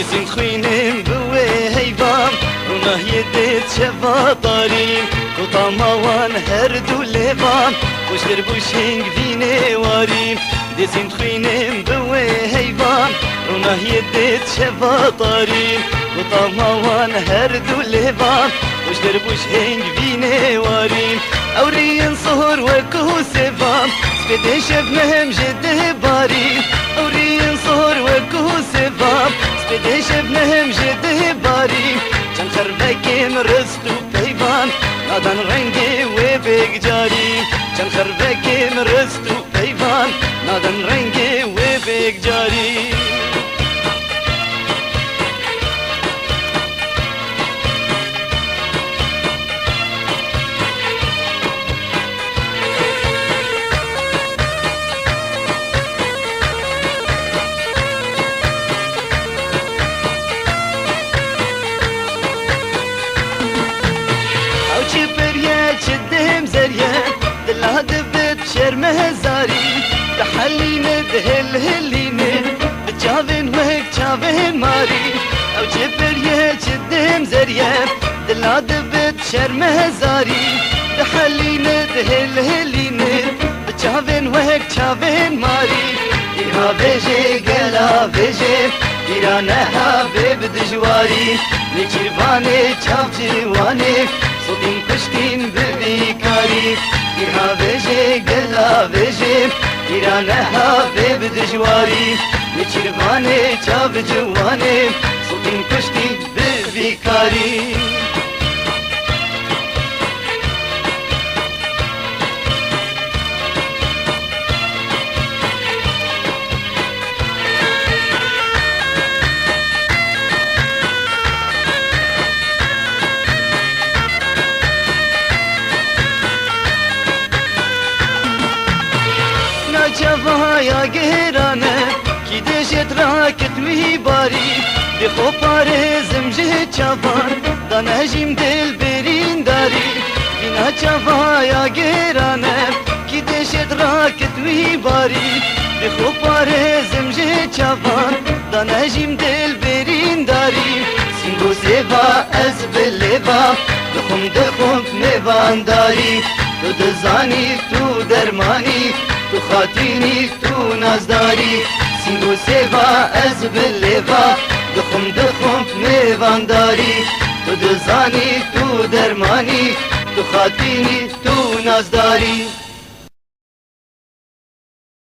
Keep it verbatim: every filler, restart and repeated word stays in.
Dizîn xwînin bi wê heyvan, ronahiyê dê çeva tarî. Ku tama wan her du lêvan, xweştir bû şêng vînê warî. Dizîn xwînin bi wê heyvan, ronahiyê dê çeva tarî. Ku tama wan her du lêvan, xweştir bû şêng vînê warî. Ewrîn sihor wekû sêva, spêdê şebnem ji dê barî. Ewrîn sihor wekû sêva, spêdê şebnem ji dê barî. Çend xervekên rist û peyvan, nadan rengê wê bêgcarî. Çend xervekên rist û peyvan, nadan rengê wê bêgcarî. Ew çi periye, çi dem zeriye, dila dibit şermezarî, dihelîne, dihilhilîne, bi çavên wek çavên marî. Ew çi periye, çi dem zeriye, dila dibit şermezarî, dihelîne, dihilhilîne, bi çavên wek çavên marî. Îha vêjê gela vêjê, îra neha vê bi dijwarî. Nêçîrvanê çav ciwanê, sotîn kuştîn bi vî karî. Îha vêjê gela vêjê, îra neha vê bi dijwarî. Nêçîrvanê çav ciwanê, sotîn kuştîn bi vî karî. Na çava ya gêrane, kî dêşet rakit wî barî. Dê xwe parêzim ji çavan, dane jîm dil birîndarî. Vîna çava ya gêrane, kî dêşet rakit wî barî. Dê xwe parêzim ji çavan, dane jîm dil birîndarî. Sîngo sêva ez bi lêva, dixwim dixwim mêvandarî. Tu dizanî, tu dermanî, tu xatînî, tu nazdarî. Sîngo sêva ez bi lêva, dixwim dixwim mêvandarî. Tu dizanî, tu dermanî, tu xatînî, tu nazdarî.